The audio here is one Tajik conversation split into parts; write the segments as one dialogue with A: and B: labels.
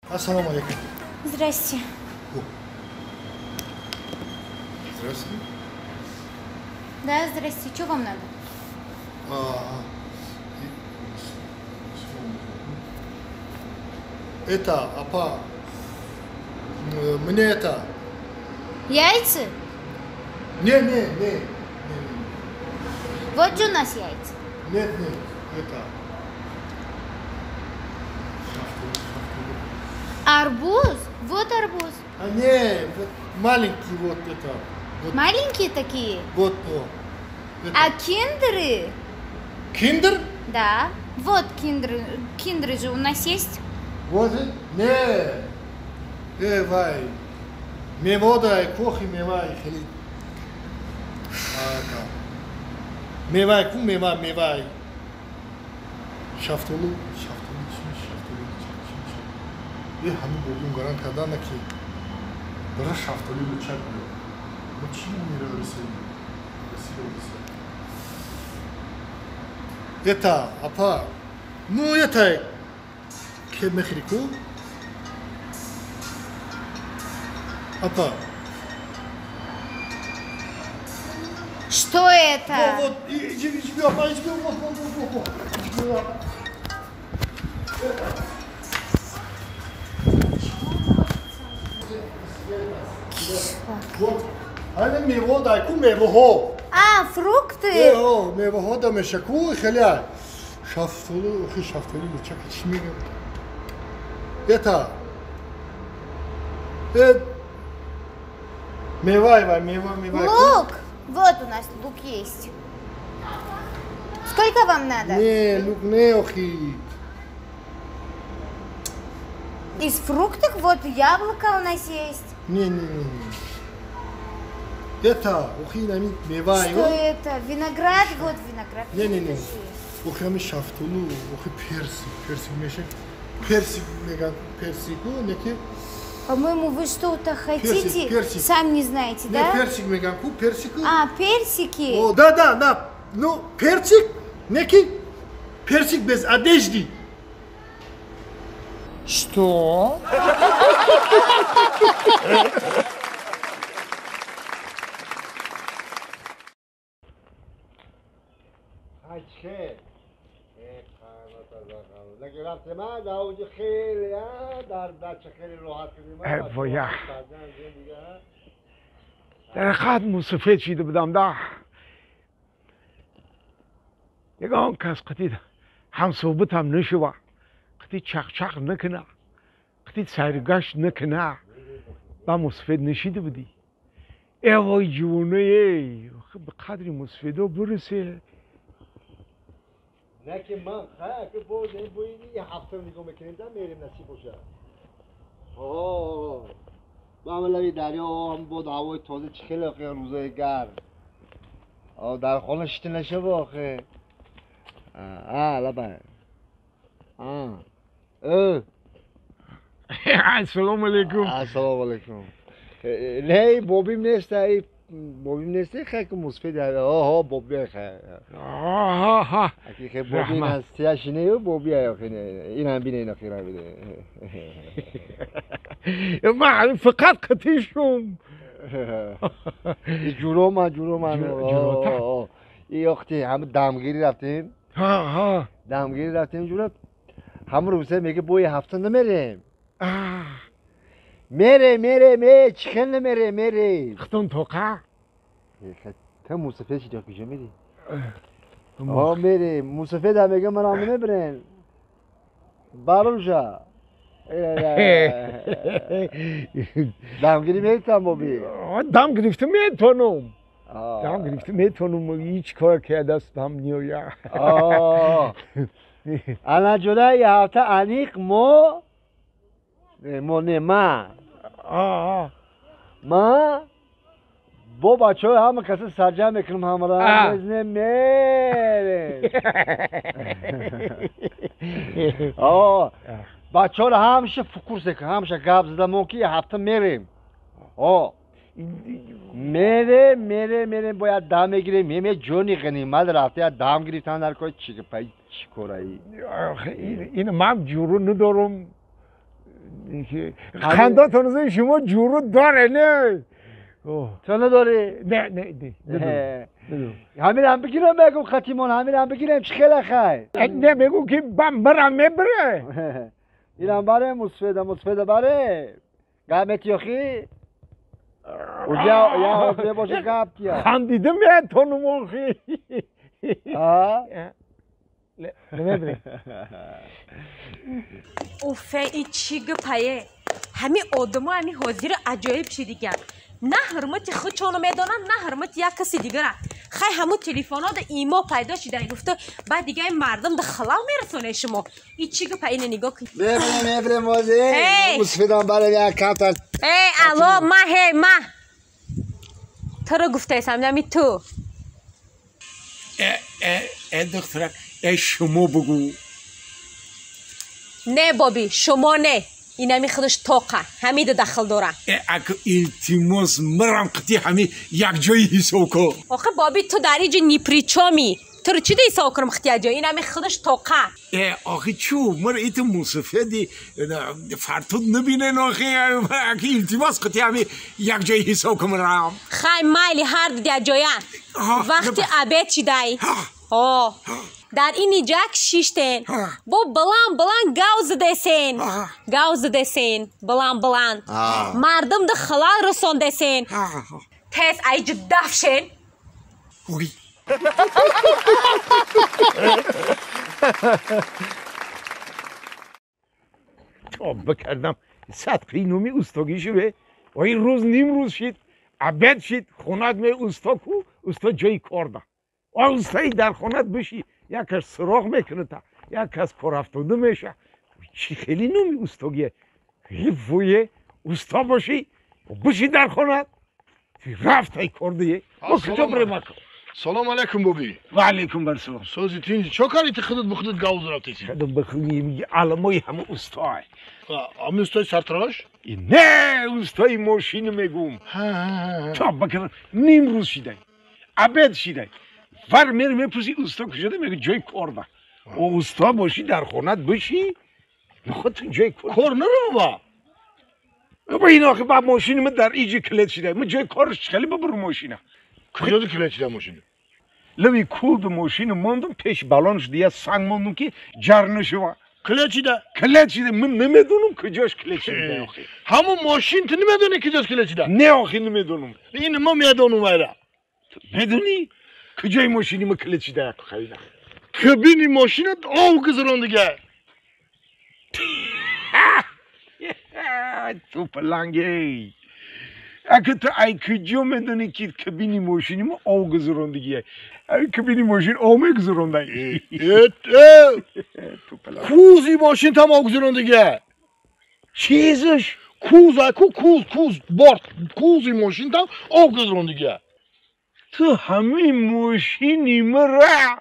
A: Ассалому алейкум.
B: Здрасте.
A: Здравствуйте.
B: Да, здрасте. Что вам надо?
A: Это, апа, мне это...
B: Яйца?
A: Не, не, не.
B: Вот же у нас яйца.
A: Нет, нет, это...
B: Арбуз? Вот арбуз.
A: А не, вот маленький вот это. Вот.
B: Маленькие такие?
A: Вот, о. Это.
B: А киндеры?
A: Киндер?
B: Да. Вот киндеры. Киндеры же у нас есть.
A: Вот, не. Вай. Мевода, кохи мевай, хели. Мевай, ку мева, мевай. Шафтолу, шафтолу, шафтолу, шафтолу. Ҳамин бобим гарант кардана ки дара шафтолӣ лучак биё. Мо чӣ мера ресем? Ресида. Это, апа, ну это ке мехри ку? Апа.
B: Что это?
A: Вот, вот, иди, иди, апа, иди, вот, вот, вот, вот. Это. Вот, ана мево дай ку мевоҳо.
B: А, фрукты?
A: Э, мевоҳо да меша ку хеля. Шафтолу, охи шафтолу лучак чӣ мегӯям? Это. Мевай, вай, мева, мева.
B: Лук! Вот у нас лук есть. Сколько вам надо?
A: Не, лук не, охи.
B: Из фруктов вот яблоко у нас есть.
A: Не, не, не. Это, охи нами мевай.
B: Что это? Виноград, вот виноград.
A: Не, не, не. Охи ами шафтолу, охи персик, персик мешек. Персик, меган, персику, неки.
B: По-моему, вы что-то хотите,
A: персик, персик.
B: Сам не знаете, да?
A: Не, персик меган ку, персику.
B: А, персики.
A: О, да, да, да. Ну, персик, неки, персик без одежды.
C: Что? ویا در قد موسفید شیده بودم ده یگان کس قطید هم صحبت هم نشوه قطید چق چق نکنه قطید سرگشت نکنه با موسفید نشیده بودی ای وای جوونه ای به قدری موسفیدو برسه
D: نه که من خیلی که باز این بوی یه هفته نگاه میکنیم در میریم نصیب باشه. آه با هم لبی دریا هم بود هوای تازه چه خیلی آخه روزای گرم. آه در خانه شیطه نشه با آخه. آه لبه. آه اه
C: السلام علیکم.
D: السلام علیکم. نه بابیم نیست ای بابیم نیست خیلی که موسفید آها بابی خیلی
C: آها
D: اگه خیلی بابی هستیش نه و بابی آخه این هم بینه این آخیره بینه
C: من فقط قطیشم
D: جورو من جورو من این وقتی همه دمگیری رفتیم
C: ها
D: دمگیری رفتیم جورو همه روزه میگه بوی هفته نمیریم میره میره میره چخل نمیره میره
C: ختون توقع
D: تا موسفید چی کجا میری؟ آه میره موسفید هم میگه من هم نمیبرن برو دمگیری میتونم بابی
C: دم گرفته میتونم دم گرفته میتونم هیچ کار که دست هم نیاید
D: الان جدا یه هفته انیق ما ما نه ما ما با بچه های همه کسی سرجم میکنم همه را میزنه میره بچه ها را همیشه فکر کنم همیشه گپ زدم که یه هفته میریم میره میره میره باید دم میگیریم میمه جونی غنیمت رفته دم گرفتن در کار چی پای چی کارایی
C: این من جورو ندارم خنداتون شما جورو داره نه
D: تو نداری؟
C: نه نه نه
D: همین هم بگیرم بگم ختیمان همین هم بگیرم چه خیلی خی
C: نه بگو که برم میبره
D: اینم بره مصفده مصفده بره قامت یخی وجا یا بیا باشه قابت یا
C: خندیدم یا تو نموخی
D: ها
C: نمیبری
E: اوفه این چی گپایه همین آدم‌ها همین حاضر عجایب شد دیگه نه حرمت خودشونو میدونن نه حرمت یک کسی دیگه را خی همون تلفن‌ها ده ایما پیدا شده گفته بعد دیگه این مردم ده خلال میرسونه شما این چی گپایه اینو نگاه کن
D: ببینم ببینم موزه مصفدان برای یک کارت
E: ای الو ما هی ما تو رو گفته سمجم تو
C: ای دخترک ای شما بگو
E: نه بابی شما نه اینمی خودش توقه همین دخل داره
C: اک التماس مرم قطی همی یک جایی حساب کن
E: آخه بابی تو در اینجا نیپریچامی تو رو چی ده حساب کنم خطی جایی اینمی خودش توقه
C: آخه چو مر ایت موسفیدی فرتود نبینن آخه اک التماس قطی همی یک جایی حساب کنم رام
E: خی مایلی هر دو یک جایی وقتی عبید چی دای در این جک شیشتین با بلان بلان گاو زدسین گاو زدسین بلان بلان مردم ده خلال رسوندسین تیز ایج دفشین
C: توبه کردم صدقی نومی اوستاگی شوه و این روز نیم روز شد عبد شد خونت می اوستا کو اوستا جای کار ده اوستایی در خونت بشی یک کس سراغ میکنه تا یک کس کار افتاده میشه چی خیلی نومی اوستاگیه ویه اوستا باشی بشی در خونت رفت ای کار دیگه ما کجا بریم اکو
A: سلام علیکم بابی
C: و علیکم بر سلام
A: سازی تینجی چه کاری تی خودت به خودت گاو رفتی
C: خودم به خودم علمای همه اوستای
A: همه اوستای سرتراش
C: نه اوستای ماشین میگم تا بکر نیم روز شیده عبد شیده ور میری میپرسی اوستا کجا ده میگه جای کار ده و اوستا باشی در خونت بشی خودتون جای کار
A: کار نرو بابا
C: بابا این آخه با ماشین من در ایجی کلید شده من جای کارش خیلی ببرم ماشینه
A: کجا ده کلید شده ماشین
C: لوی کولد ماشین ماندم پیش بالانش دیگه سنگ ماندم که جر نشوه
A: کلید شده
C: کلید شده من نمیدونم کجاش کلید شده آخه
A: همون ماشین تو نمیدونی کجاش کلید شده
C: نه آخه نمیدونم
A: این ما میدونم وایرا
C: میدونی کجای ماشینی ما کلید شده خیلی
A: کبینی ماشینت آو گذران دیگه
C: تو پلنگی اگه تو ای کجا میدونی که کبینی ماشینی ما آو گذران دیگه ای کبینی ماشین آو میگذران دیگه
A: کوزی ماشین تام آو گذران دیگه
C: چیزش
A: کوز کو کوز کوز بارد کوزی ماشین تام آو گذران دیگه
C: تو همه ماشینی مرا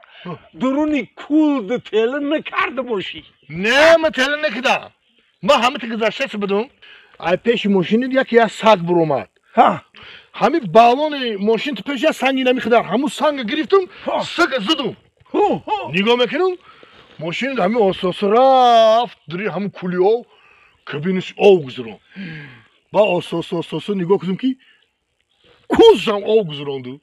C: درونی کول تله نکرده باشی
A: نه من تله نکردم ما همه تی گذشته بدم ای پیش ماشین یکی از سگ برومد همین بالون ماشین تو پیش سنگی نمیخدر همون سنگ گرفتم سگ زدم نگاه میکنم ماشین همین اساس رفت دری همون کولی او کبینش او گذرون با اساس اساس نگاه کردم که کوزم او گذروندو.